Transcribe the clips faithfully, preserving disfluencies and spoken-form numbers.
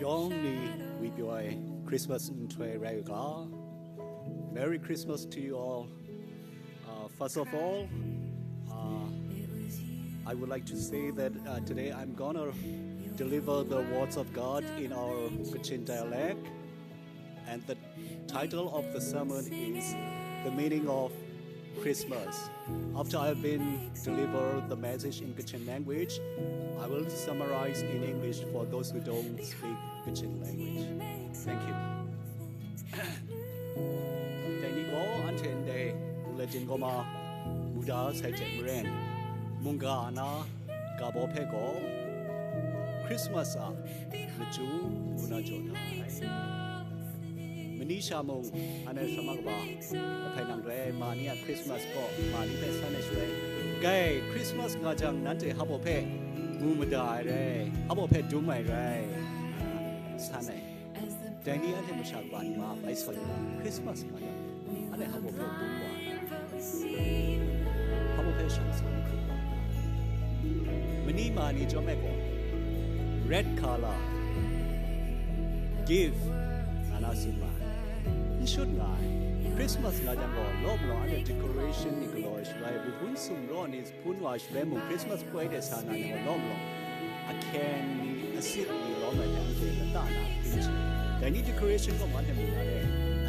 Yawng ni ngwi pyaw ai Christmas nhtoi rai u ga. Merry Christmas to you all. Uh, first of all, uh, I would like to say that uh, today I'm gonna deliver the words of God in our Kachin dialect, and the title of the sermon is The Meaning of Christmas. After I've been delivered the message in Kachin language, I will summarize in English for those who don't speak Kachin language. Thank you. Dai ni gaw anhte ndai Latin kaw ma mu da sai hte maren, mungga a na ga baw hpe gaw Christmas a lachyum ngu na jaw da ai. Mani sha mung, anhte shamang kaba, ahpai nang rai, ma ni a Christmas gaw ma ni hpe san ai shaloi, gai Christmas nga jang nanhte hpa baw hpe mu mada ai rai, hpa baw hpe dum ai rai, san ai. Dai ni anhte masha kaba ni ma bai sawn nga, Christmas nga yang, anhte hpa baw hpe dum wa ai. Hpa baw hpe shang sawn hkrup wa ai. Mani ma ni chyawm ai gaw, red color, gift, nga na tsun ma ai. N shut nga ai. Christmas nga jang gaw, law malawng anhte decoration ni galaw ai shaloi, bubun sumraw ni hpun wa ai shaloi mung, Christmas poi de sa na ni gaw, law malawng ahkyeng ni, asit ni lawm ai hte anhte lata na hpring chye. Dai ni decoration gaw, anhte mu na re,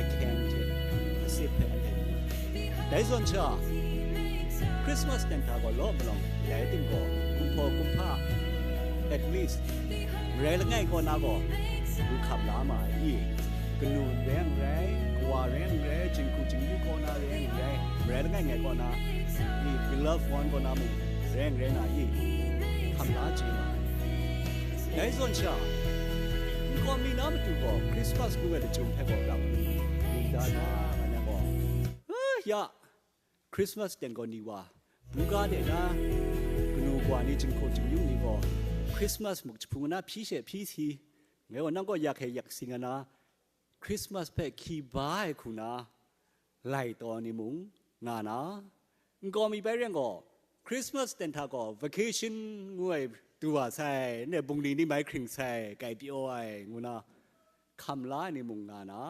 ahkyeng hte asit hpe anhte mu na. Dai zawn sha, Christmas ten hta gaw law malawng, dai tim gaw, kumhpaw kumhpa, at least, marai langai kaw na gaw, lu hkam la ma ai i? Kanu rai n rai, kawa rai n rai, jinghku jingyu kaw na rai n rai, marai langai ngai kaw na, i, beloved one kaw na mung rai n rai na i? Hkam la chye ma ai. Dai zawn sha, nkau mi na matu gaw Christmas ngu ai lachyum hpe gaw rap lu da na, nga na gaw, ah, ya, Christmas ten gaw ni wa, buga de na, kanu kawa ni, jinghku jingyu ni gaw, Christmas muk jahpung na hpyi she hpyi si, ngai gaw nang gaw yak hkye yak si nga na, Christmas hpe hkyi ba ai hku na, lai taw ni mung nga na, nkau mi bai ren gaw, Christmas ten hta gaw vacation ngu ai du wa sai, ne bungli ni mai hkring sai, kai pyaw ai, ngu na, hkam la ai ni mung nga na,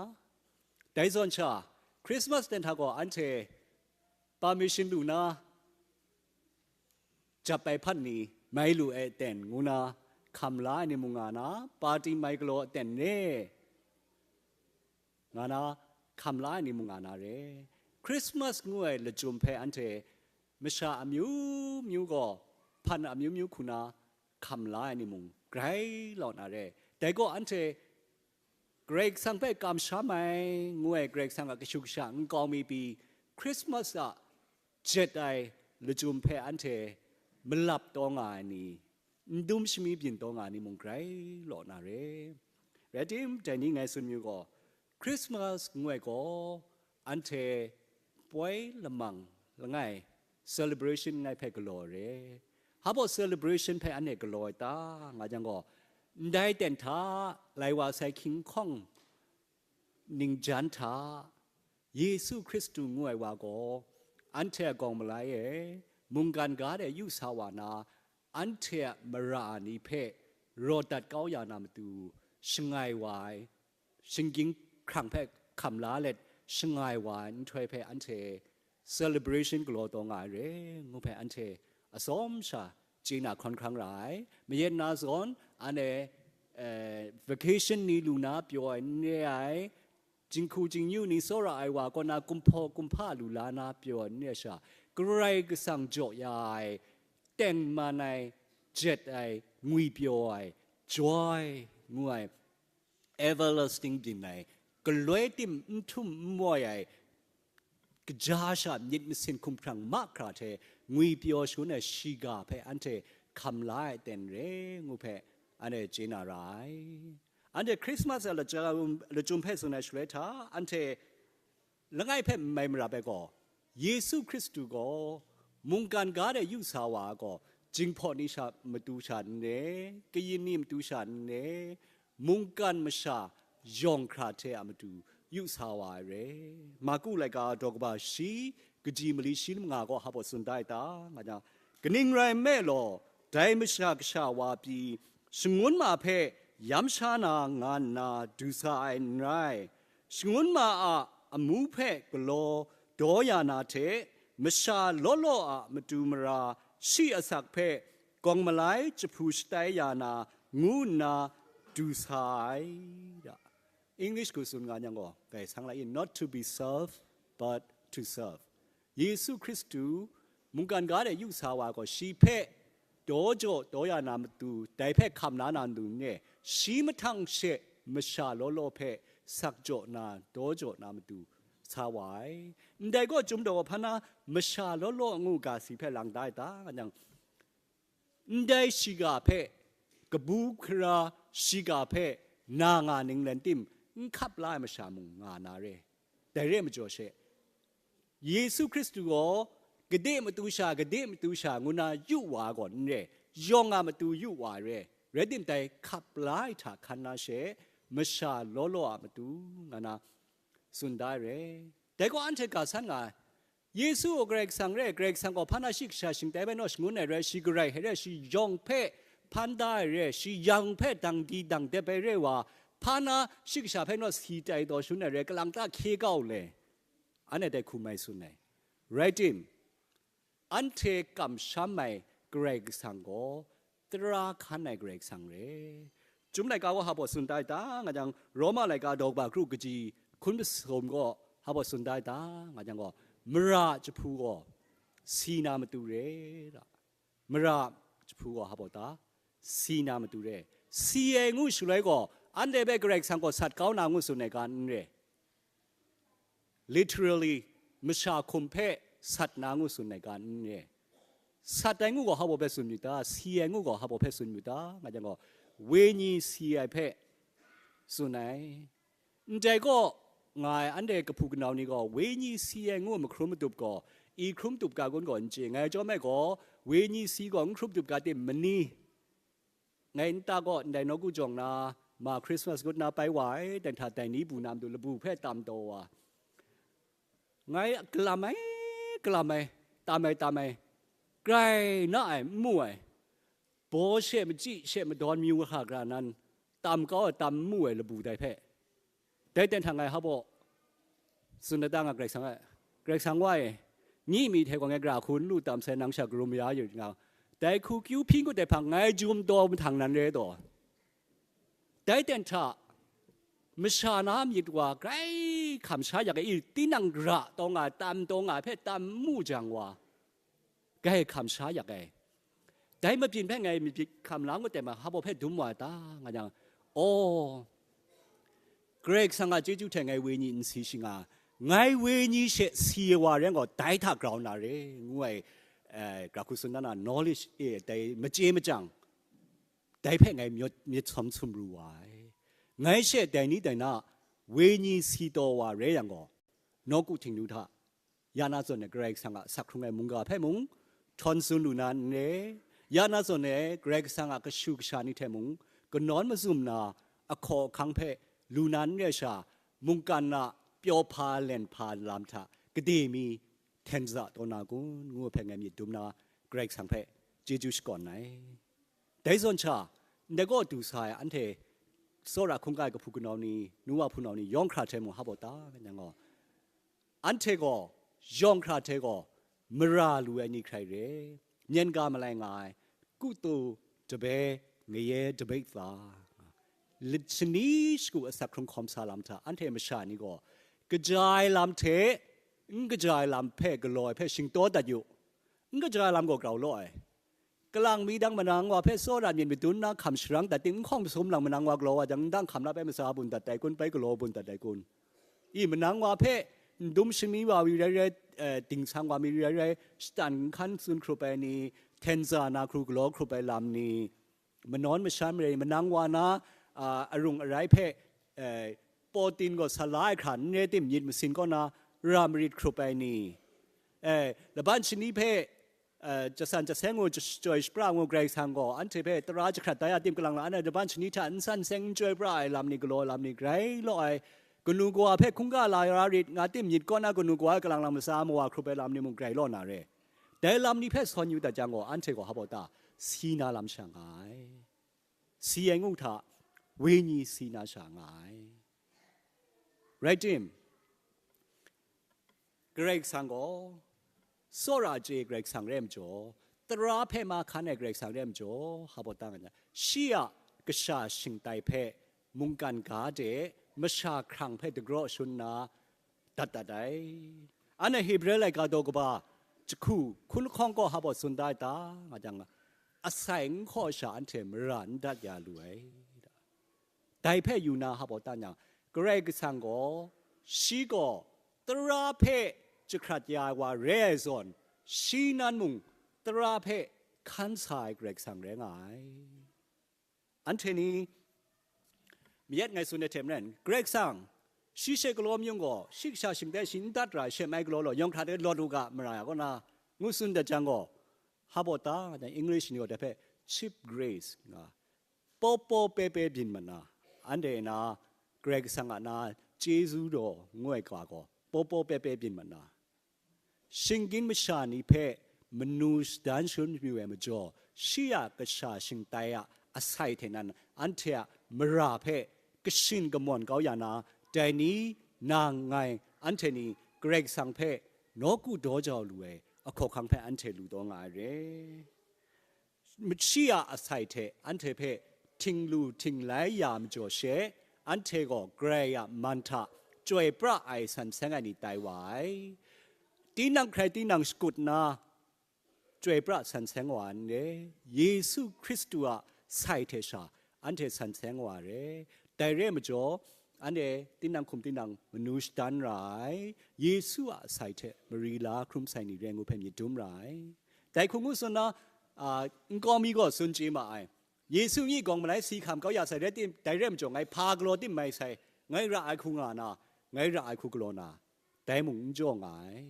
dai zawn sha, Christmas ten hta gaw anhte permission lu na, jap ai hpan ni mai lu ai aten ngu na, hkam la ai ni mung nga na, party mai galaw aten re nga na, hkam la ai ni mung nga na re. Christmas ngu ai lachyum hpe anhte masha amyu myu gaw hpan amyu myu hku na hkam la ai ni mung grai law na re. Dai gaw anhte Karai Kasang hpe kamsham ai ngu ai Karai Kasang a kashu kasha nkau mi pyi, Christmas a jet ai lachyum hpe anhte malap taw nga ai ni, n dum shami byin taw nga ai ni mung grai law na re. Rai tim, dai ni ngai tsun myu gaw, Christmas ngu ai gaw anhte poi lamang langai celebration ngai hpe galaw re. Hpa baw celebration hpe anhte galaw ai ta, nga jang gaw, ndai ten hta, lai wa sai hkying hkawng ningjan hta, Yesu Hkristu ngu ai wa gaw, anhte a gawng malai e, mungkan ga de yu sa wa na, anhte a mara ni hpe raw dat kau ya na matu, shangai wa ai, shinggyim hkrang hpe hkam la let shangai wa ai nhtoi hpe anhte celebration galaw taw nga ai re, ngu hpe anhte atsawm sha chye na hkawn hkrang ra ai. Mayen na zawn, anhte, eh, vacation ni lu na pyaw ai n re ai, jinghku jingyu ni tsawra ai wa kaw na kumhpaw kumhpa lu la na pyaw ai n re ai sha, Karai Kasang jaw ya ai, tengman ai, jet ai, ngwi pyaw ai, joy ngu ai, everlasting byin ai, galoi tim n htum n woi ai, kaja sha myit masin hkumhkrang mahkra hte ngwi pyaw shangun ai shiga hpe anhte hkam la ai aten re ngu hpe anhte chye na ra ai. Anhte Christmas a lachyum, lachyum hpe tsun ai shaloi hta, anhte langai hpe n mai marap ai gaw, Yesu Hkristu gaw mungkan ga de yu sa wa ai gaw, jinghpaw ni sha matu sha n re, kayin ni matu sha n re, mungkan masha yawng hkra hte a matu yu sa wa ai re. Marku laika daw kaba shi, kaji mali shi manga gaw hpa baw tsun da ai ta, nga jang, kaning rai nme law, dai Masha Kasha wa pyi, shangun ma hpe yam sha na nga nna du sa ai n rai. Shangun ma a amu hpe galaw daw ya na hte, masha law law a matu mara shi asak hpe gawng malai jahpu shatai ya na ngu nna du sa ai. English ku tsun nga yang gaw, dai sang lai in, not to be served, but to serve. Yesu Hkristu mungkan ga de yu sa wa gaw, shi hpe daw jaw daw ya na matu, dai hpe hkam la na matu ne, shi mahtang she masha law law hpe sak jaw na, daw jaw na matu sa wa ai. Ndai gaw, Chyum daw hpa na masha law law ngu ga si hpe lang da ai ta, nga yang, ndai shiga hpe, kabu hkara shiga hpe na nga ning len tim, n hkap la ai masha mung nga na re, dai re ai majaw she, Yesu Hkristu gaw gade matu sha, gade matu sha ngu na yu wa gaw n re, yawng a matu yu wa re, rai tim dai hkap la ai hta hkan na she, masha law law a matu nga na tsun da ai re. Dai gaw anhte ga san nga ai. Yesu gaw Karai Kasang re, Karai Kasang gaw hpa na shi kasha shingtai bai naw shangun ai re, shi garai hte re, shi yawng hpe hpan da ai re, shi yawng hpe dang di dang dep ai re wa, hpa na shi kasha hpe naw si tai taw shangun ai re, kalang ta hkye kau le, anhte dai hkum mai tsun ai. Rai tim, anhte kamsham ai Karai Kasang gaw tara hkan ai Karai Kasang re. Chyum laika gaw hpa baw tsun da ai ta, nga jang, Roma laika daw ba kru kaji hkun masum gaw hpa baw tsun da ai ta, nga jang gaw, mara jahpu gaw si na matu re, da. Mara jahpu gaw hpa baw ta, si na matu re. Si ai ngu shaloi gaw, anhte hpe Karai Kasang gaw sat kau na ngu tsun ai ga n re. Literally, masha hkum hpe sat na ngu tsun ai ga n re. Sat ai ngu gaw hpa baw hpe tsun myit ta, si ai ngu gaw hpa baw hpe tsun myit ta, nga jang gaw, wenyi si ai hpe tsun ai. Ndai gaw, nga ai anhte kahpu kanau ni gaw, wenyi si ai ngu mahkrum matup gaw, i hkrum tup ga kun gaw n chye, ngai chyawm ai gaw, wenyi si gaw n hkrum tup ga tim mani? Ngai nta gaw ndai nawku jawng na, ma Christmas ngut na pai wa ai, dai hta dai ni bu na matu labu hpe tam taw wa. Ngai galam ai, galam ai, tam ai, tam ai, grai na ai, n mu ai, baw she machyi she madawn mi wa hkra nan, tam kau ai, tam n mu ai labu dai hpe. Dai ten hta ngai hpa baw tsun da ta nga, Karai Kasang e, Karai Kasang wa e, nyi mi hte gaw ngai gara hku n lu tam sai, nang sha karum ya yu nga, dai hku kyu hpyi ngut ai hpang ngai jum taw mahtang nan re taw. Dai ten hta, masha na myit wa grai hkam sha yak ai, i tinang gara taw nga, tam taw nga ai hpe tam n mu jang wa, grai hkam sha yak ai. Dai mabyin hpe ngai mabyin hkam la ngut ai ma, hpa baw hpe dum wa ai ta, nga jang, aw, Karai Kasang a chyeju hte ngai wenyi n si shinga, ngai wenyi she si ai wa rai gaw, dai hta grau na re, ngu ai, eh, gra hku tsun na na knowledge e, dai machye machyang, dai hpe ngai myit, myit sawm sumru wa ai. Ngai she dai ni dai na wenyi si taw wa rai yang gaw, nawku Htingnu hta ya na zawn e Karai Kasang a asak hkrung ai mungga hpe mung htawn tsun lu na n re, ya na zawn e Karai Kasang a kashu kasha ni hte mung kanawn mazum na ahkaw ahkang hpe lu na n re sha, mungkan a pyaw hpa len hpa lam hta gade mi hten za taw na kun, ngu hpe ngai myit dum na Karai Kasang hpe chyeju shakawn ai. Dai zawn sha, ndai gaw du sa ai anhte tsawra hkungga ai kahpu kanau ni, nu wa hpunau ni, yawng hkra hte mung hpa baw ta, nga jang gaw, anhte gaw, yawng hkra hte gaw, mara lu ai ni hkrai re, myen ga malai nga ai, kutu dabe ngaye dabe tsa, lit shani shagu asak hkrung hkawm sa lam hta, anhte masha ni gaw, kaja ai lam hte n kaja ai lam hpe galaw ai hpe shingtaw dat yu, n kaja ai lam gaw grau law ai. Kalang mi dang manang wa hpe tsawra myit madun na hkam sharang dat ting, n hkawng masum lang manang wa galaw wa jang, n dang hkam la bai masa bun dat dai kun, bai galaw bun dat dai kun? I manang wa hpe n dum shani wa mi rai rai, eh, dingsang wa mi rai rai, shatan n hkan tsun hkrup ai ni, hten za na hkru galaw hkrup ai lam ni, manawn mashan marai, manang wa na, ah, arung arai hpe, eh, pawtin gaw sa la ai hkra n rai tim, myit masin kaw na ra marit hkrup ai ni, eh, laban shani hpe, eh, jasan jaseng ngu, j-, chyoi shapra ngu, Karai Kasang gaw anhte hpe tara jahkrat da ya tim, kalang la ai laban shani hta n san seng n chyoi pra ai lam ni, galaw ai lam ni, grai law ai, kanu kawa hpe hkungga la ra rit nga tim, myit kaw na kanu kawa e kalang lang masa mawa hkrup ai lam ni mung grai law na re. Dai lam ni hpe sawn yu dat jang gaw, anhte gaw hpa baw ta, si na lam sha nga ai. Si ai ngu hta, wenyi si na sha nga ai. Rai tim, Karai Kasang gaw, tsawra chye Karai Kasang rai majaw, tara hpe ma hkan ai Karai Kasang rai majaw, hpa baw ta nga, shi a kasha shingtai hpe mungkan ga de masha hkrang hpe dagraw shun nna dat dat ai. Anhte Hebre laika daw kaba jahku hkun lahkawng gaw hpa baw tsun da ai ta, nga jang, asai n hkaw sha anhte mara n dat ya lu ai. Dai hpe yu na hpa baw ta nyang, Karai Kasang gaw, shi gaw tara hpe jahkrat ya ai wa re ai zawn, shi nan mung tara hpe hkan sa ai Karai Kasang rai nga ai. Anhte ni mayat ngai tsun ai hte maren, Karai Kasang, shi she galaw mayung gaw, shi kasha shingtai shi n dat ra ai, she mai galaw law, yawng hkra de lawt u ga, mara ya kaw na, ngu tsun dat jang gaw, hpa baw ta, English ni gaw dai hpe cheap grace nga, paw paw pe pe byin mat na, anhte na Karai Kasang a na chyeju daw ngu ai ga gaw, paw paw pe pe byin mat na, shinggyim masha ni hpe manu shadan sharum yu ai majaw, shi a kasha shingtai a asai hte nan anhte a mara hpe kashin kamawn kau ya na, dai ni nang ngai anhte ni Karai Kasang hpe nawku daw jau lu ai ahkaw hkang hpe anhte lu taw nga ai re. Shi a asai hte anhte hpe htinglu htinglai ya majaw she, anhte gaw Karai a man hta chyoi pra ai san seng ai ni tai wa ai. Tinang hkrai tinang shakut nna chyoi pra san seng wa ai n re. Yesu Hkristu a sai hte sha anhte san seng wa ai re. Dai re ai majaw, anhte tinang hkum tinang manu shadan ra ai, Yesu a sai hte mari la hkrum sai ni re ngu hpe myit dum ra ai. Dai hku ngu tsun na, a, nkau mi gaw tsun chye ma ai. Yesu myi gawng malai si hkam kau ya sai rai tim, dai re ai majaw, ngai hpa galaw tim mai sai, ngai ra ai hku nga na, ngai ra ai hku galaw na, dai mung n jaw nga ai.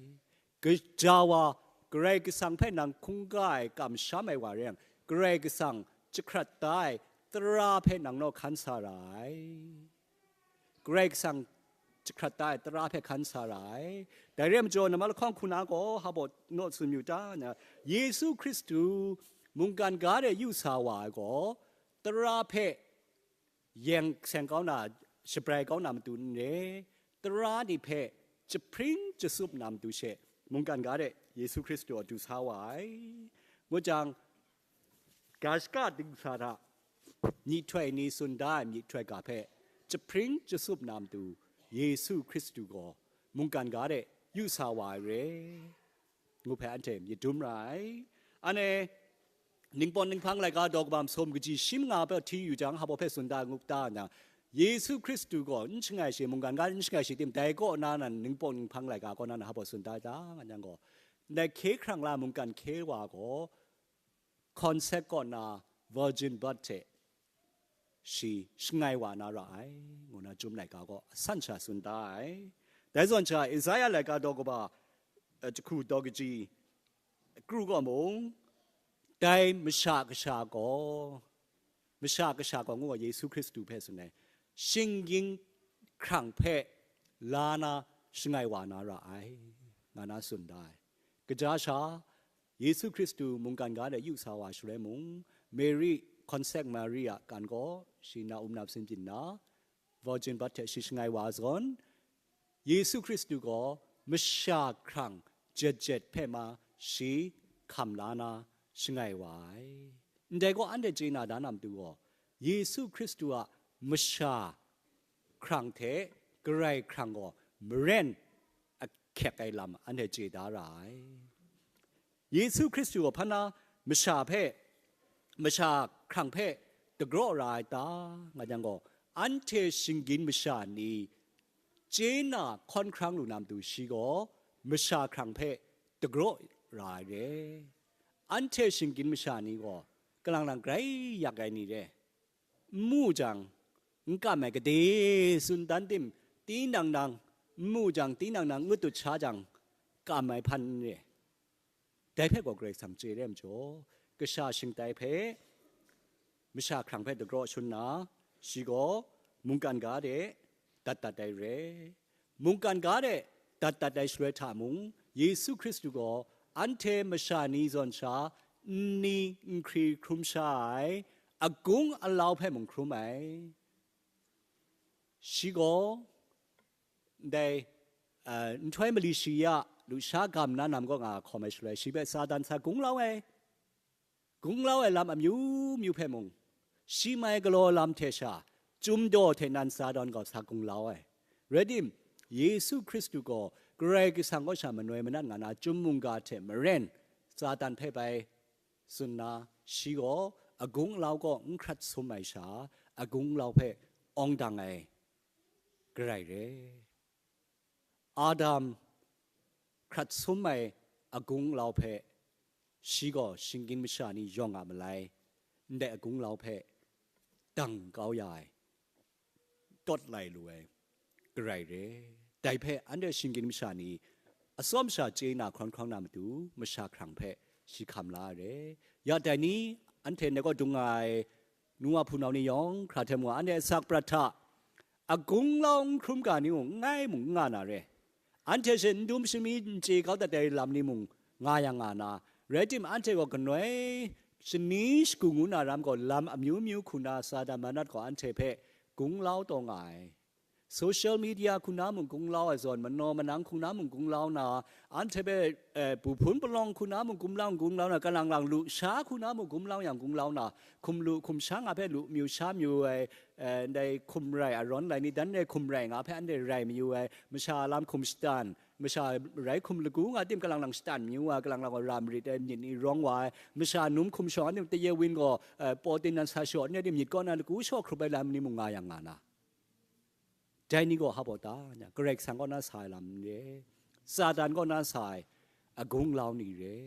Gaja wa, Karai Kasang hpe nang hkungga ai kamsham ai wa re yang, Karai Kasang jahkrat da ai tara hpe nang naw hkan sa ra ai. Karai Kasang jahkrat da ai tara hpe hkan sa ra ai. Dai re ai majaw, namma lahkawng hku na gaw, hpa baw naw tsun yu ta, na, Yesu Hkristu mungkan ga de yu sa wa ai gaw, tara hpe yeng seng kau na, shabrai kau na matu n re, tara ni hpe jahpring jasup na matu she, mungkan ga de Yesu Hkristu a du sa wa ai. Ngu jang, ga shaka dingsa hta myihtoi ni tsun da ai myihtoi ga hpe jahpring jasup na matu Yesu Hkristu gaw mungkan ga de yu sa wa ai re ngu hpe anhte myit dum ra ai. Anhte Ningpawt Ninghpang laika daw kaba masum kaji shi manga hpe hti yu jang, hpa baw hpe tsun da ngu ta nna, Yesu Hkristu gaw n shangai shi, mungkan ga n shangai shi tim, dai kaw na nan Ningpawt Ninghpang laika kaw na nan hpa baw tsun da ai ta, nga yang gaw, ndai hkye hkrang la mungkan hkye wa gaw, concept kaw na virgin birth hte shi shangai wa na ra ai, ngu na Chyum laika gaw asan sha tsun da ai. Dai zawn sha, Isaya laika daw kaba, eh, jahku daw kaji kru gaw mung, dai masha kasha gaw, masha kasha gaw ngu ai Yesu Hkristu hpe tsun ai, shinggyim hkrang hpe la na shangai wa na ra ai, nga na tsun da ai. Kaja sha, Yesu Hkristu mungkan ga de yu sa wa shaloi mung, Mary, concept Mary a kan gaw shi na um na sin byin na, virgin birth hte shi shangai wa zawn, Yesu Hkristu gaw masha hkrang jet jet hpe ma shi hkam la na shangai wa ai. Ndai gaw anhte chye na da na matu gaw, Yesu Hkristu a masha hkrang hte Karai hkrang gaw maren ahkyek ai lam anhte chye da ra ai. Yesu Hkristu gaw hpa na masha hpe, masha hkrang hpe dagraw ra ai ta, nga yang gaw, anhte shinggyim masha ni chye na hkawn hkrang lu na matu shi gaw masha hkrang hpe dagraw ra ai re. Anhte shinggyim masha ni gaw kalang lang grai yak ai ni re. N mu jang, n kam ai gade tsun dan tim, tinang nang, n mu jang, tinang nang ngut dut sha jang, kam ai hpan n re. Dai hpe gaw Karai Kasang chye re ai majaw, kasha shingtai hpe, masha hkrang hpe dagraw shun nna, shi gaw mungkan ga de dat dat ai re. Mungkan ga de dat dat ai shaloi hta mung, Yesu Hkristu gaw anhte masha ni zawn sha nni nhkri hkrum sha ai, agung alau hpe mung hkrum ai. Shi gaw ndai, uh, nhtoi mali shi ya lusha gam na nam kaw nga hkawm ai shaloi, shi hpe Satan sa gunglau ai, gunglau ai lam amyu myu hpe mung, shi mai galaw lam hte sha, chyum daw hte nan Satan gaw sa gunglau ai. Rai tim, Yesu Hkristu gaw Karai Kasang kaw sha manoi manat nga na chyum mungga hte maren, Satan hpe bai tsun na, shi gaw agung alau kaw n hkrat sum ai sha, agung alau hpe awng dang ai garai re. Adam hkrat sum ai agung alau hpe shi gaw shinggyim masha ni yawng a malai, ndai agung alau hpe dang kau ya ai, tawt lai lu ai garai re. Dai hpe anhte shinggyim masha ni atsawm sha chye na hkawn hkawng na matu, masha hkrang hpe shi hkam la ai re. Ya dai ni, anhte ndai kaw dung nga ai nu wa hpunau ni yawng hkra hte mung, anhte asak prat hta agung alau n hkrum ga ni mung, n ngai mung n nga na re. Anhte she n dum shami n chye kau dat ai lam ni mung nga yang nga na, rai tim, anhte gaw kanoi shani shagu ngu na ram gaw, lam amyu myu hku na Satan manat gaw anhte hpe gunglau taw nga ai. Social media hku na mung gunglau ai zawn, manaw manang hku na mung gunglau na, anhte hpe, eh, bu hpun palawng hku na mung gumlau, gunglau na, kalang lang lusha hku na mung gumlau yang gunglau na, hkum lu hkum sha nga hpe lu myu sha myu ai, eh, ndai hkum rai arawn lai ni, dan re hkum rai nga hpe anhte rai mayu ai, masha lam hkum shatan, masha rai hkum lagu nga tim kalang lang shatan mayu ai, kalang lang ra marit ai myit ni rawng wa ai, masha num hkum shawng a tim taye win gaw, eh, paw tin nan sa shaw ni tim myit kaw na lagu shaw hkrup ai lam ni mung nga yang nga na. Dai ni gaw hpa baw ta nya, Karai Kasang kaw na sa ai lam n re, Satan kaw na sa ai agung alau ni re.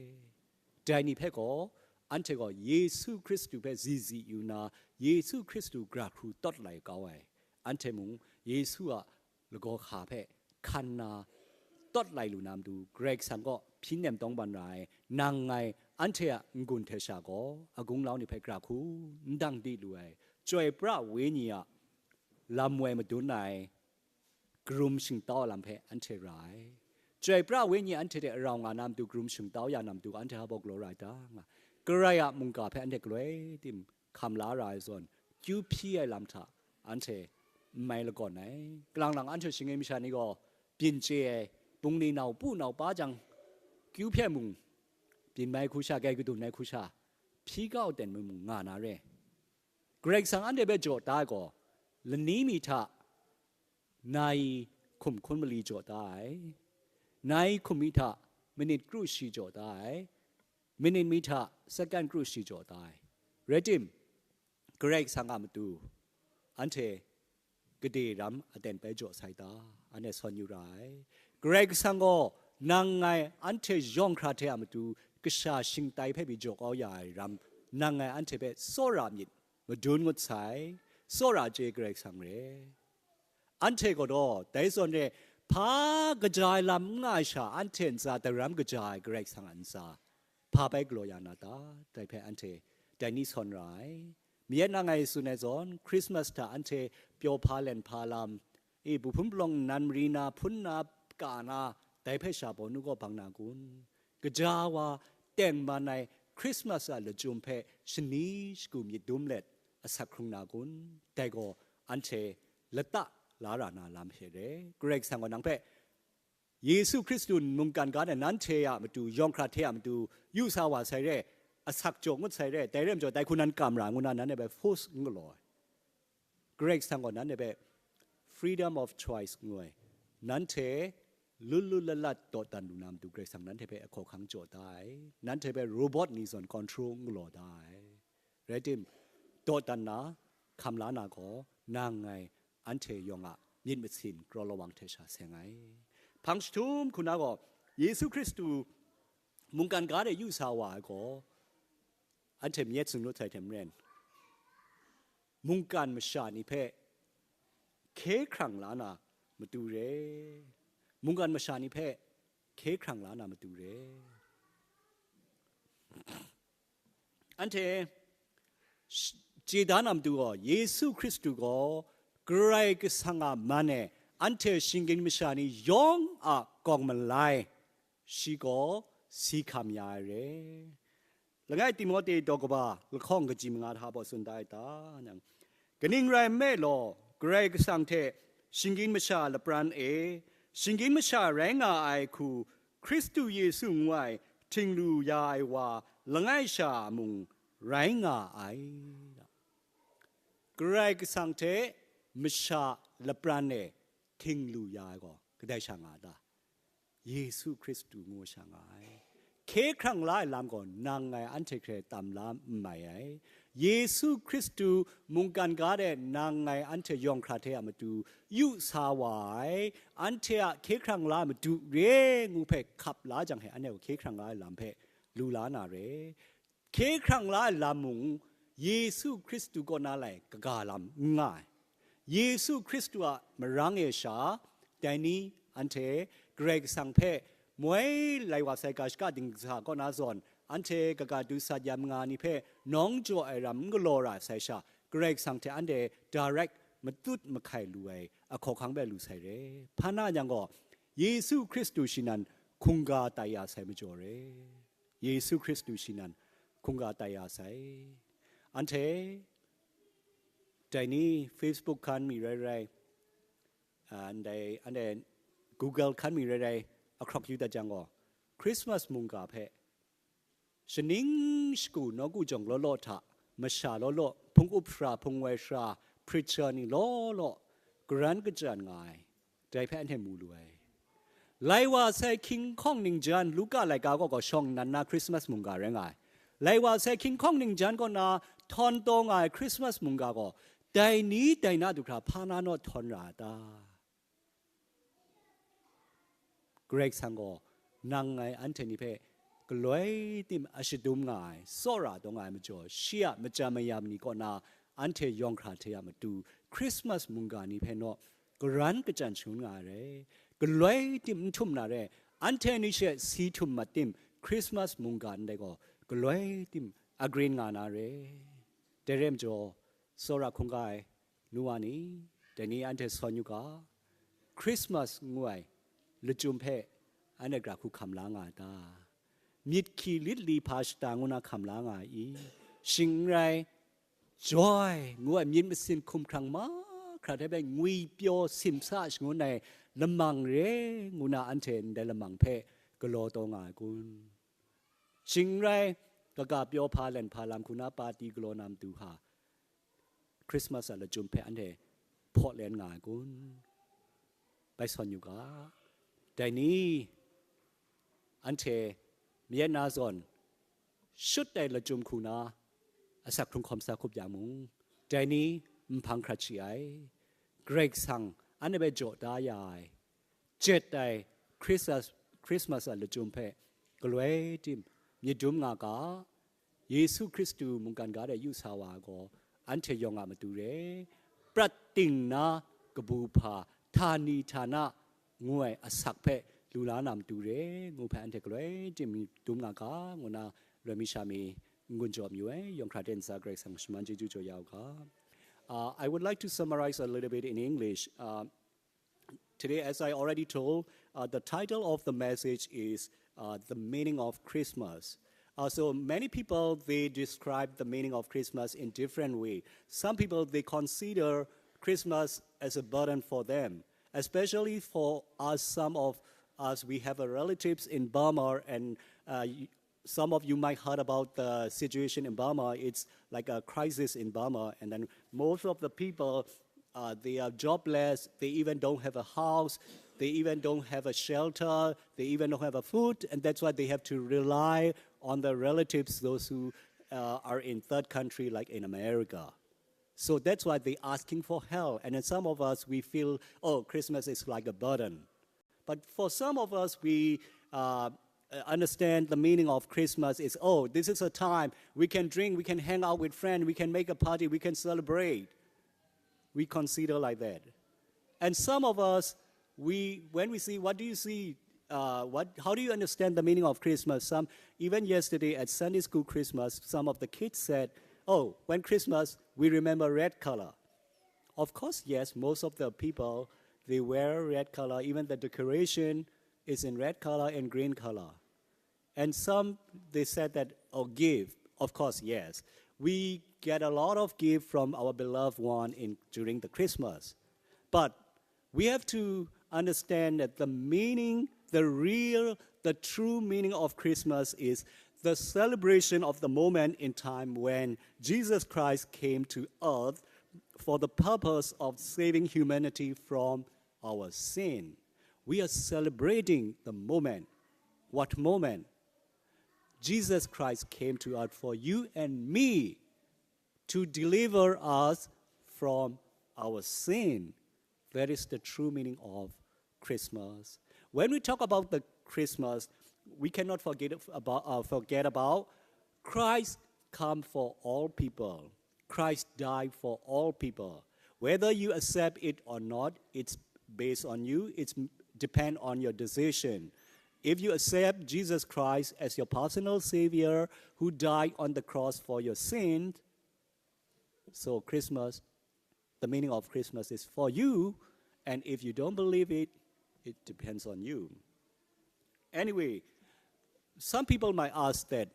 Dai ni hpe gaw, anhte gaw Yesu Hkristu hpe zizi yu na, Yesu Hkristu gra hkru tawt lai kau ai, anhte mung Yesu a lagaw hka hpe hkan na tawt lai lu na matu, Karai Kasang kaw hpyi nem tawng ban ra ai, nang ngai anhte a n-gun hte sha gaw agung alau ni hpe gra hku n dang di lu ai, Chyoi pra Wenyi a lam woi madun ai karum shingtau a lam hpe anhte ra ai. Chyoi pra Wenyi anhte hte rau nga na matu, karum shingtau ya na matu, anhte hpa baw galaw ra ai ta nga, Karai a mungga hpe anhte galoi tim hkam la ra ai zawn, kyu hpyi ai lam hta anhte n mai lagawn ai. Kalang lang anhte shinggyim masha ni gaw byin chye ai, bungli nau pu nau pa jang, kyu hpyen mung, byin mai hku sha, grai kadun ai hku sha, hpyi kau ten mung nga na re. Karai Kasang anhte hpe jaw da ai gaw, lani mi hta nai hkum hkun mali jaw da ai, nai hkum mi hta minit kru shi jaw da ai, minit mi hta sakan kru shi jaw da ai. Rai tim, Karai Kasang a matu anhte gade ram aten bai jaw sai ta, anhte sawn yu ra ai. Karai Kasang gaw nang ngai anhte yawng hkra hte a matu kasha shingtai hpe pyi jaw kau ya ai ram, nang ngai anhte hpe tsawra myit madun ngut sai, tsawra chye Karai Kasang re. Anhte gaw dai zawn re, hpa kaja ai lam n nga ai sha, anhte ntsa daram kaja ai Karai Kasang a ntsa hpa bai galaw ya na ta? Dai hpe anhte dai ni sawn ra ai. Mayat na ngai tsun ai zawn, Christmas hta anhte pyaw hpa len hpa lam, e, bu hpun palawng nnan mari na, hpun na, ka na, dai hpe sha bawnu gaw bang na kun? Kaja wa teng man ai Christmas a lachyum hpe shani shagu myit dum let asak hkrung na kun? Dai gaw anhte lata la ra na lam hte re. Karai Kasang gaw nang hpe Yesu Hkristu mungkan ga na nanhte a matu, yawng hkra hte a matu, yu sa wa sai re, asak jaw ngut sai re, dai rai majaw dai hku nan kam ra ngu na, nanhte hpe force n galaw ai. Karai Kasang gaw nanhte hpe freedom of choice ngu ai, nanhte lut lut lat lat dawdan lu na matu Karai Kasang nanhte hpe ahkaw hkang jaw da ai, nanhte hpe robot ni zawn control n galaw da ai. Rai tim, dawdan na, hkam la na gaw nang ngai anhte yawng a myit masin kraw lawang hte sha seng ai. Hpang jahtum hku na gaw, Yesu Hkristu mungkan ga de yu sa wa ai gaw, anhte myit tsun lut sai hte maren, mungkan masha ni hpe hkye hkrang la na matu re, mungkan masha ni hpe hkye hkrang la na matu re. Anhte sh-, chye da na matu gaw, Yesu Hkristu gaw Karai Kasang a man e anhte shinggyim masha ni yawng a kawng malai, shi gaw si hkam ya ai re. Langai Timote daw kaba lahkawng kaji manga hta baw tsun da ai ta? Nang, kaning rai nme law, Karai Kasang hte Shinggyim masha lapran e, shinggyim masha rai nga ai hku Hkristu Yesu ngu ai htinglu ya ai wa langai sha mung rai nga ai. Karai Kasang hte masha lapran e htinglu ya ai gaw kadai sha nga ta? Yesu Hkristu ngu sha nga ai. Hkye hkrang la ai lam gaw nang ngai anhte hkre tam la n mai ai. Yesu Hkristu mungkan ga de nang ngai anhte yawng hkra hte a matu yu sa wa ai. Anhte a hkye hkrang la ai matu re ngu hpe hkap la jang he, anhte gaw hkye hkrang la ai lam hpe lu la na re. Hkye hkrang la ai lam mung Yesu Hkristu kaw na lai kaga lam n nga ai. Yesu Hkristu a marang e sha, dai ni anhte Karai Kasang hpe moi lai wa sai ga shaka dingsa kaw na zawn, anhte kaga du sat ya manga ni hpe nawng jaw ai ram n galaw ra sai sha, Karai Kasang hte anhte direct matut mahkai lu ai a hkawhkang hpe lu sai re. Hpa na yang gaw, Yesu Hkristu shi nan hkungga tai ya sai majaw re. Yesu Hkristu shi nan hkungga tai ya sai. Anhte dai ni Facebook hkan mi rai rai, ah, ndai, anhte Google hkan mi rai rai, a hkrawk yu dat jang gaw, Christmas mungga hpe shaning shagu nawku jawng law law hta, masha law law, hpung up hkra, hpung wai hkra, preacher ni law law, karan kachyan nga ai, dai hpe anhte mu lu ai. Lai wa sai hkying hkawng ningjan Luka laika kaw gaw shawng nnan na Christmas mungga rai nga ai. Lai wa sai hkying hkawng ningjan kaw na htawn taw nga ai Christmas mungga gaw, dai ni dai na du hkra hpa na naw htawn ra a ta? Karai Kasang gaw nang ngai anhte ni hpe galoi tim a shadum nga ai, tsawra taw nga ai majaw, shi a maja mayam ni kaw na anhte yawng hkra hte a matu Christmas mungga ni hpe naw karan kachyan shangun nga ai re. Galoi tim n htum na re, anhte ni she si htum mat tim, Christmas mungga ndai gaw galoi tim a grin nga na re. Dai re majaw, tsawra hkungga ai nu wa ni, dai ni anhte sawn yu ga, Christmas ngu ai lachyum hpe anhte gara hku hkam la nga ai ta? Myit hkyi lit li hpa shata ngu na hkam la nga ai i? Shing n rai, joy ngu ai myit masin hkumhkrang mahkra hte bai ngwi pyaw simsa shangun ai lamang re ngu na anhte ndai lamang hpe galaw taw nga ai kun? Shing n rai, kaga pyaw hpa len hpa lam hku na pati galaw na matu hta, Christmas a lachyum hpe anhte hpaw len nga ai kun? Bai sawn yu ga, dai ni anhte mayat na zawn shut ai lachyum hku na asak hkrung hkawm sa hkup ya mung, dai ni nhpang hkrat shi ai. Karai Kasang anhte hpe jaw da ya ai, jet ai Christmas, Christmas a lachyum hpe galoi tim myit dum nga ga, Yesu Hkristu mungkan ga de yu sa wa ai gaw, anhte yawng a matu re, prat ting na kabu hpa, htani htana ngu ai asak hpe lu la na matu re, ngu hpe anhte galoi tim myit dum nga ga, ngu na loi mi sha mi n-gun jaw mayu ai, yawng hkra hte ntsa Karai Kasang shaman chyeju jaw ya u ga. Uh, I would like to summarize a little bit in English. Uh, today, as I already told, uh, the title of the message is, uh, The Meaning of Christmas. Uh, so many people, they describe the meaning of Christmas in different way. Some people, they consider Christmas as a burden for them, especially for us, some of us, we have a relatives in Burma, and, uh, y-, some of you might heard about the situation in Burma. It's like a crisis in Burma, and then most of the people, uh, they are jobless. They even don't have a house. They even don't have a shelter. They even don't have a food, and that's why they have to rely on the relatives, those who, uh, are in third country, like in America. So that's why they asking for help. And then some of us, we feel, oh, Christmas is like a burden. But for some of us, we, uh, uh, understand the meaning of Christmas is, oh, this is a time we can drink, we can hang out with friends, we can make a party, we can celebrate. We consider like that. And some of us, we, when we see, what do you see? Uh, what, how do you understand the meaning of Christmas? Some, even yesterday at Sunday school Christmas, some of the kids said, oh, when Christmas, we remember red color. Of course, yes, most of the people, they wear red color. Even the decoration is in red color and green color. And some, they said that, oh, give. Of course, yes. We get a lot of gift from our beloved one in, during the Christmas. But We have to understand that the meaning, the real, the true meaning of Christmas is the celebration of the moment in time when Jesus Christ came to earth for the purpose of saving humanity from our sin. We are celebrating the moment. What moment? Jesus Christ came to earth for you and me to deliver us from our sin. That is the true meaning of Christmas. When we talk about the Christmas, we cannot forget about, uh, forget about Christ come for all people. Christ died for all people. Whether you accept it or not, it's based on you. It's depend on your decision. If you accept Jesus Christ as your personal Savior who died on the cross for your sin, so Christmas, the meaning of Christmas is for you. And if you don't believe it, it depends on you. Anyway, some people might ask that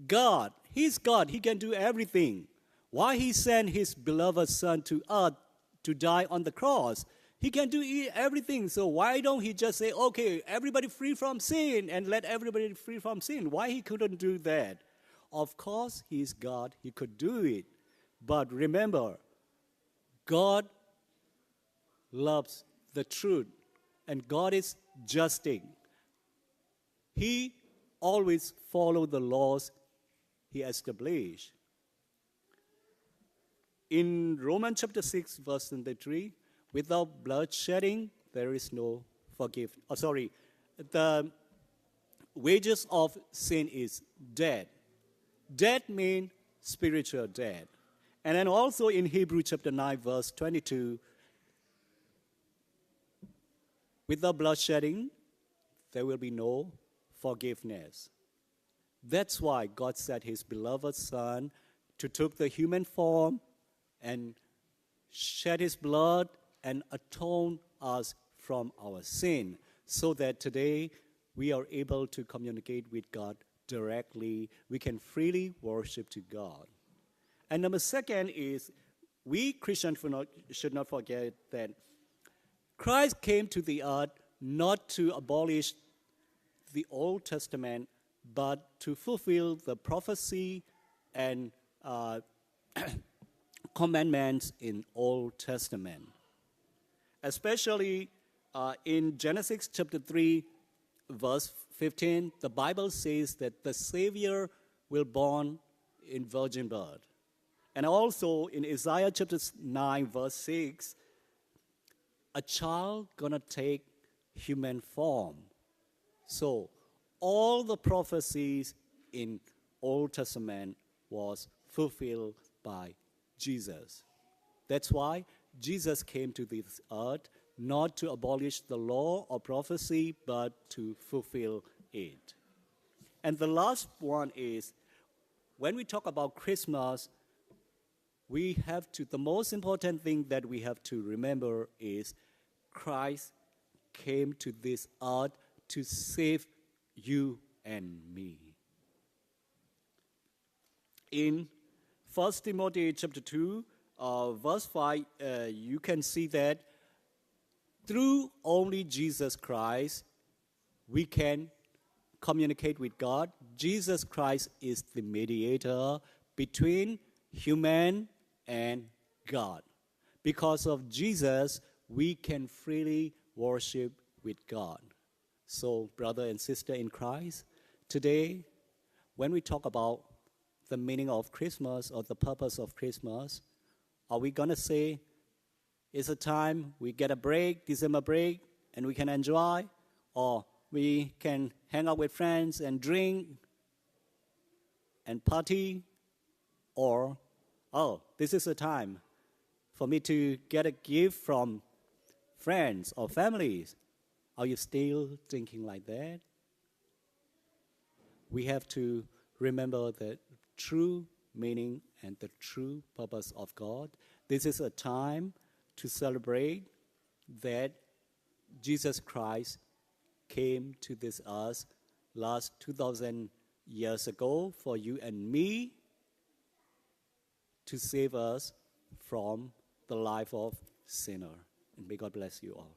God, He's God, He can do everything. Why He sent His beloved Son to earth to die on the cross? He can do e- everything. So why don't He just say, "Okay, everybody free from sin," and let everybody free from sin? Why He couldn't do that? Of course, He is God. He could do it. But remember, God loves the truth, and God is justing. He always follow the laws He established. In Romans chapter six, verse twenty-three, "Without blood shedding, there is no forgive." Oh, sorry. The wages of sin is death. Death means spiritual death. And then also in Hebrew chapter nine, verse twenty-two, "Without blood shedding, there will be no forgiveness." That's why God sent His beloved Son to took the human form and shed His blood and atone us from our sin, so that today we are able to communicate with God directly. We can freely worship to God. And number second is, we Christians should not, should not forget that Christ came to the earth not to abolish the Old Testament, but to fulfill the prophecy and, uh, commandments in Old Testament. Especially, uh, in Genesis chapter three, verse fifteen, the Bible says that the Savior will born in virgin birth. And also in Isaiah chapter nine, verse six, "A child gonna take human form." So all the prophecies in Old Testament was fulfilled by Jesus. That's why Jesus came to this earth, not to abolish the law or prophecy, but to fulfill it. And the last one is, when we talk about Christmas, we have to, the most important thing that we have to remember is Christ came to this earth to save you and me. In First Timothy chapter two, uh, verse five, uh, you can see that through only Jesus Christ, we can communicate with God. Jesus Christ is the mediator between human and God. Because of Jesus, we can freely worship with God. So, brother and sister in Christ, today, when we talk about the meaning of Christmas or the purpose of Christmas, are we gonna say it's a time we get a break, December break, and we can enjoy, or we can hang out with friends and drink and party, or, "Oh, this is a time for me to get a gift from friends or families"? Are you still thinking like that? We have to remember the true meaning and the true purpose of God. This is a time to celebrate that Jesus Christ came to this earth last two thousand years ago for you and me to save us from the life of sinner. And may God bless you all.